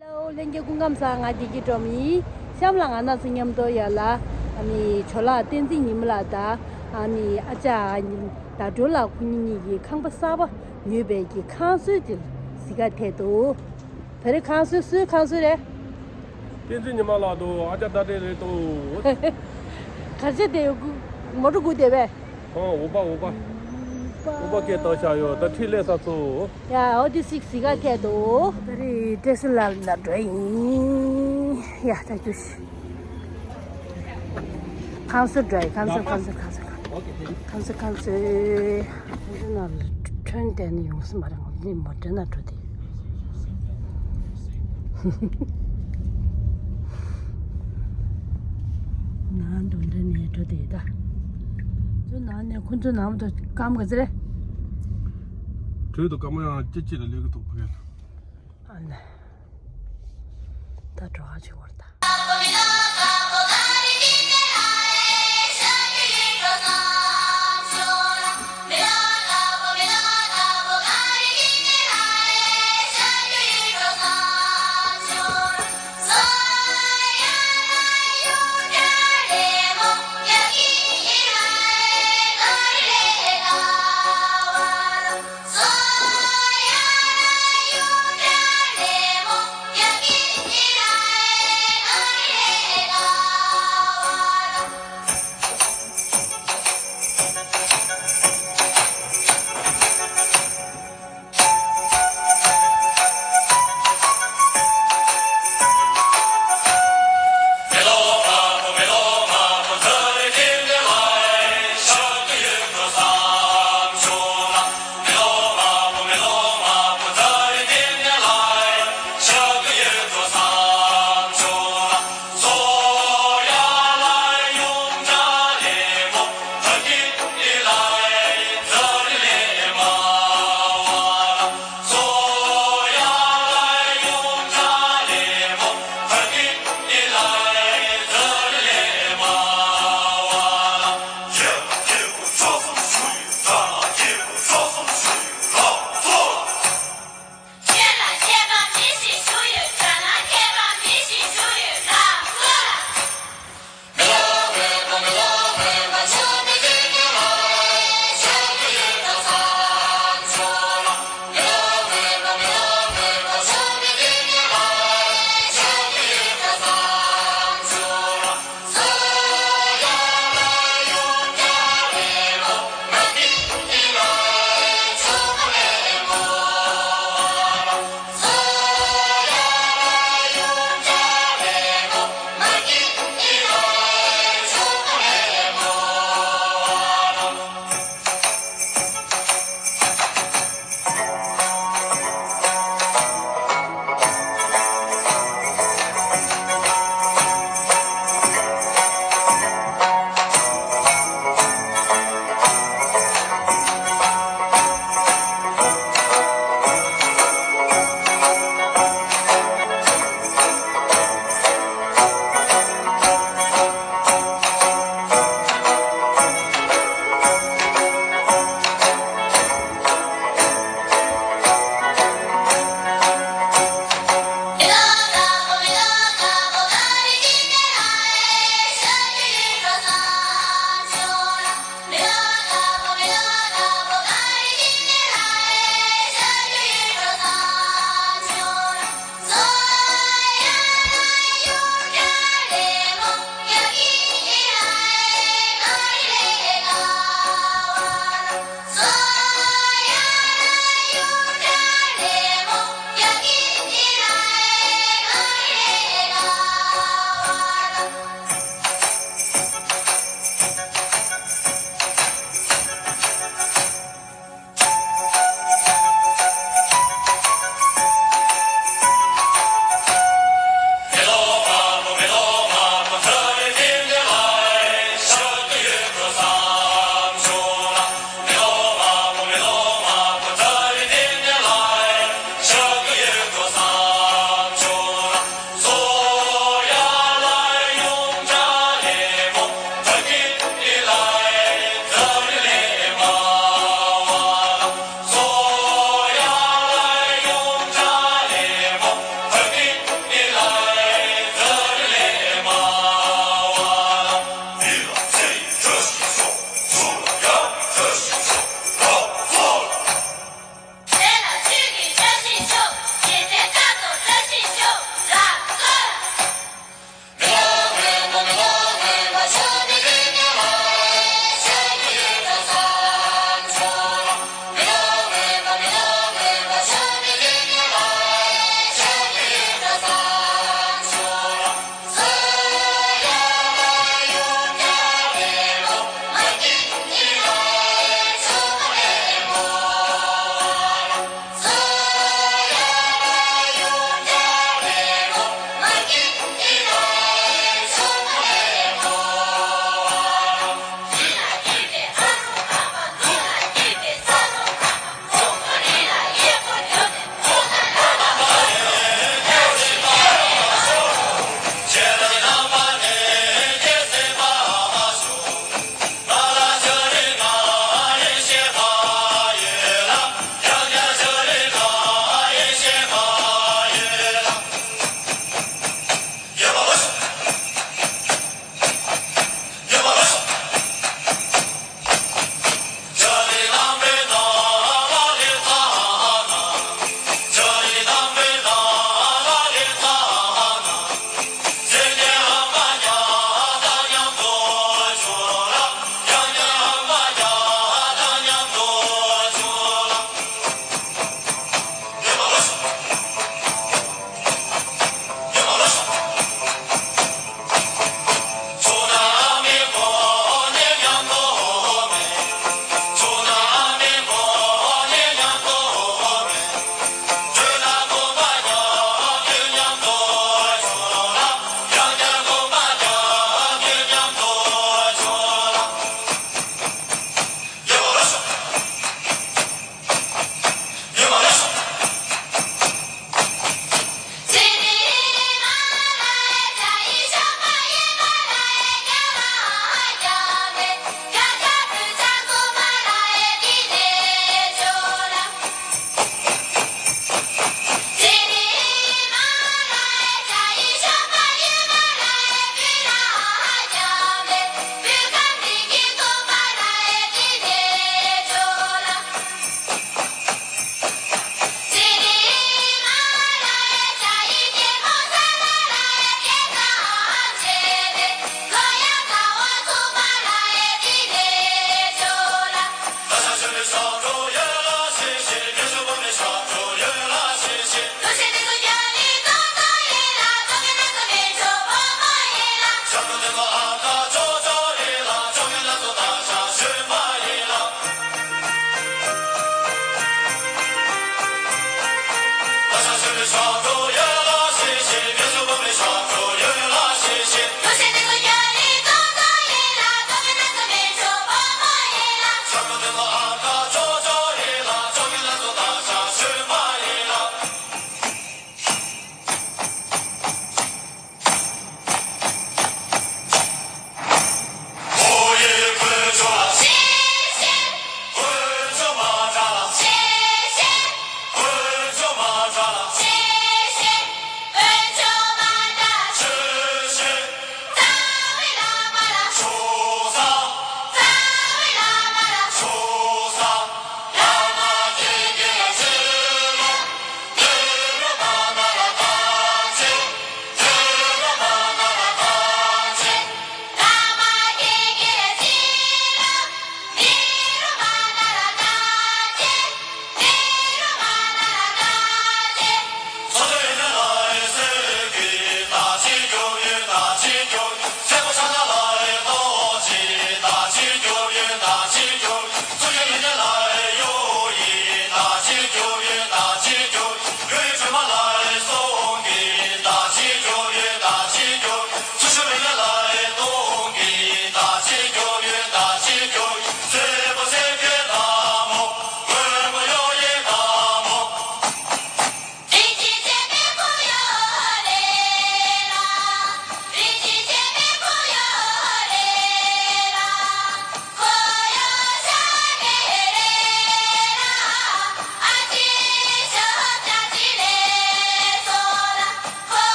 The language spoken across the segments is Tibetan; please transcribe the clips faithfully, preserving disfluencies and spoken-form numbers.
ཧེ་ལོ། ལྷན་རྒྱས་སྐུ་ཁམས་བཟང་། ང་བདེ་སྐྱིད་སྒྲོལ་མ་ཡིན། གཤམ་ལ་ང་རང་ཚོ་མཉམ་དུ་ཡར་ལ་ཨ་ནི་ཇོ་ལགས་བསྟན་འཛིན་ཉི་མ་ལགས་དང་ཨ་ནི་ཨ་ཅག་ཟླ་སྒྲོན་ལགས་ཁོ་གཉིས་གཉིས་ཀྱིས་ཁང་པ་གསར་པ་ཉོས་པའི་གི་ཁང་གསོལ་དེ་གཟིགས་གར་ཐད་དོ། བ་རེ་ཁང་གསོལ། སུའི་ཁང་གསོལ་རེད། བསྟན་འཛིན་ཉི་མ་ལགས་དང་ཨ་ཅག་ཟླ་སྒྲོན་རེད་དོ། གར་ཆེ་དེ་མོ་ཊ་སྒུག་བསྡད་པས། ཨོ་འོ་པ་འོ་པ། འོ་པ་སྐད་བཏང་བཞག་ཡོད། ད་ཁྲིད་ལས་ས་ཚོ། ཡ་ཨོ་དེ་གཟིགས་གཟིགས་གར་ཐད་དོ། ད་རེས་བཀྲ་ཤིས་ལགས་ལ་འགྲོ་ཡིན། ཡ་ད་རྒྱུ་ཞིག་ཁང་གསོལ་འགྲོ་ཡིན། ཁང་གསོལ། ཁང་གསོལ། ཁང་གསོལ། ཁང་གསོལ། ཁང་གསོལ། ཁང་གསོལ་ནང་ལ་ཁྲོན་བསྡད་ནས་ཡོང་སྲིད་མ་རེད། ངོ་ནི་མོ་ཊ་ནང་འགྲོ་དེ། ནང་དུ་འདྲ་ནས་འགྲོ་དེ་ད། ཚོ་ནང་ནས་ཁོ་ཚོ་ནང་དུ་སྐམ་ག་ཚེ་རེད། དྲོད་དུ་སྐམ་ཡང་ཅི་ཅི་ལ་ལས་ཀྱི་ཐོག་ཕ་གི། ཨ་ལེ། ད་འགྲོ་ཧ་ཆེ་བར་ད།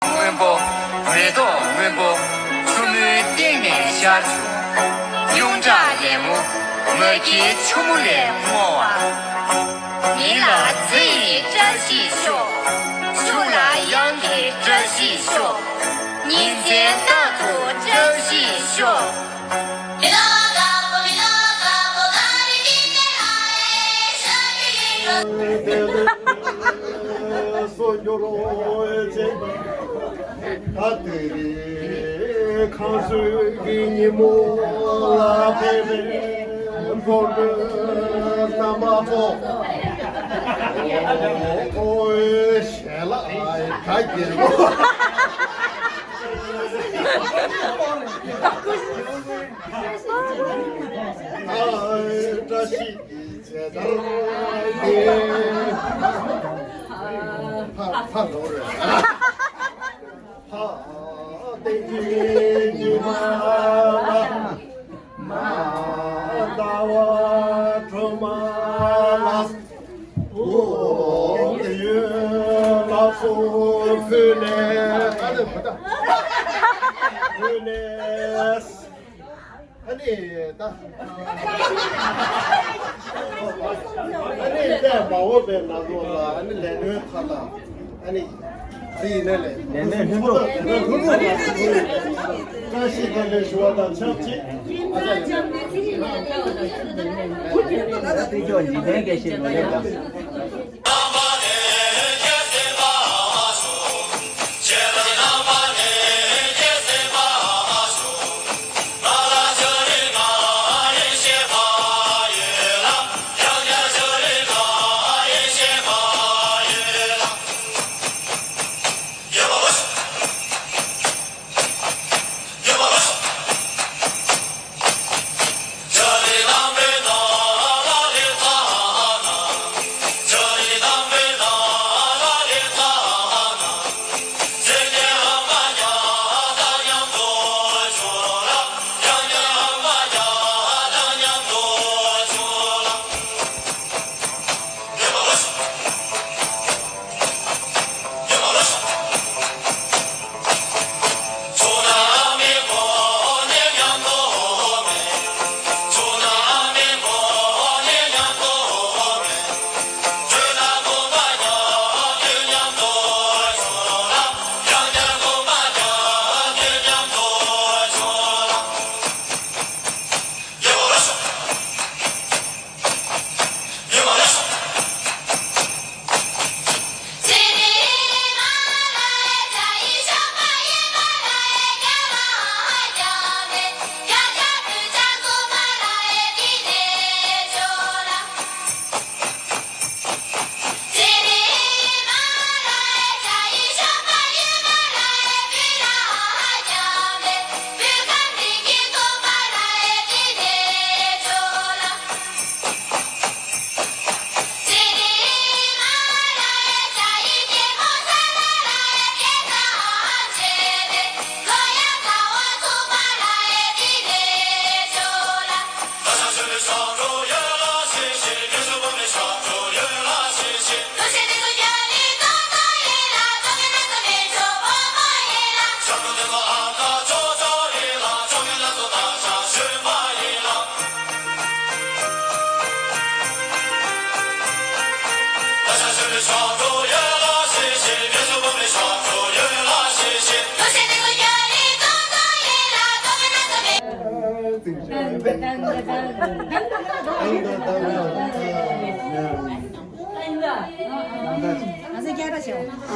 སྔོན་པོ། མེ་ཏོག་སྔོན་པོ། ཆུ་མོའི་སྟེང་ནས་ཤར་བྱུང་། ཡོངས་གྲགས་ལེབ་མོ། མ་གིའི་ཆུ་མོ་ལས་སྔོ་བ། མི་ལ་ཚེ་ཡི་བཀྲ་ཤིས་ཤོག་ཆུ་ལ་གཡང་གི་བཀྲ་ཤིས་ཤོག་ཉིན་མཚན་རྟག་ཏུ་བཀྲ་ཤིས་ཤོག་སོ་འགྱུར་བའི་ཚེ། ད་དེ་རིང་ཁམས་གསུམ་གྱི་ཉིན་མོ་ལ་ཕེབས་པའི་འཁོར་དུ་རྣམ་པ་ཚོ། ཨོ་ཞལ་ལག་ག་གེ་རོ། ཨ་བཀྲ་ཤིས་ཀྱི་ཚེ་ཐར་ཡིན། ཕ་ཕ་འགྲོ་རེད། ཕ་བསྟན་འཛིན་ཉི་མ་ལ། མ་ཟླ་བ་སྒྲོལ་མ་ལ། འོ་དེ་ཡོད་ལགས་སོ། ཁོས་ནས་ཨ་ནི་བུ་ད། ཁོས་ནས། ཨ་ནི་ད། ཨ་ནི་ལས་མ་འོངས་པའི་ནང་ལོགས་ལ་ཨ་ནི་ལས་སྣོན་མཐའ་དག་ཨ་ནི་དེ་ཡིན་ན་ལས་ལས་སྣོན་ལྷུན་གྲུབ། ལས་སྣོན་ལྷུན་གྲུབ་ལ་བཀྲ་ཤིས་བདེ་ལེགས་ཞུ་བ་དང་ཆབས་ཅིག་ཨ་ཅག་ཡོད་ན། ད་ལྟ་དེ་ཕྱོགས་འཇིག་རྟེན་སྐད་བཤད་ནོར་ལས་དང་། ང་ཚོ་བསྐྱར་བརྗོད་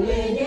བྱེད།